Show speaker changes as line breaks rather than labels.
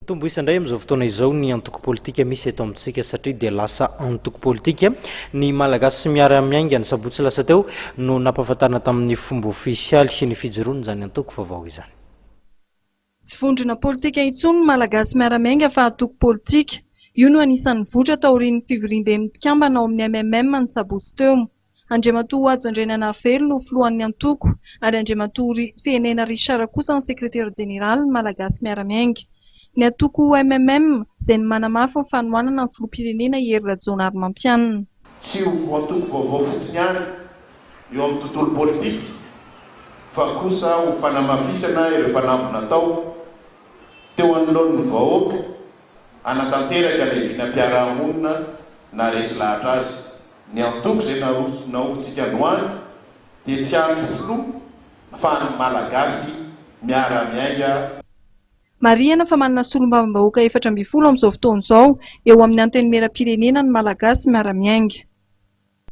Mitombo isa indray amin'izao fotoana izao ny antoko politika misy eto amintsika satria dia lasa antoko politika ny Malagasy miara-miainga. Ny sabotsy lasa teo no nampahafantarina tamin'ny fomba ofisialy ny fijoroan'izany antoko vaovao izany.
Tsy vondrona politika intsony ny Malagasy miara-miainga fa antoko politika. Io no anisan'ny nivoitra taorian'ny fivoriamben'ny mpikambana ao amin'ny MMM ny sabotsy teo. Andriamatoa Hajo Andriananarivelo no filohan'ny antoko ary Andriamatoa Fenena Richard kosa ny sekretera jeneralin'ny Malagasy Miara-Miainga. Ny antoko MMM izay ny manamafy ny fanohanana ny filoham-pirenena Hery Rajaonarimampianina.
Tsy ho antoko vaovao fotsiny ihany eo amin'ny tontolo politika fa kosa ho fanamafisana ireo fanamby natao teo anoloan'ny vahoaka hanatanteraka ilay vinam-piarahamonina naharesy lahatra azy. Ny antoko izay naorintsika androany dia tsy an'ny filoha fa an'ny Malagasy miara-miainga.
Marihana fa manana solombavambahoaka 14 amin'izao fotoana izao eo amin'ny Antenimierampirenena ny Malagasy miara-miainga.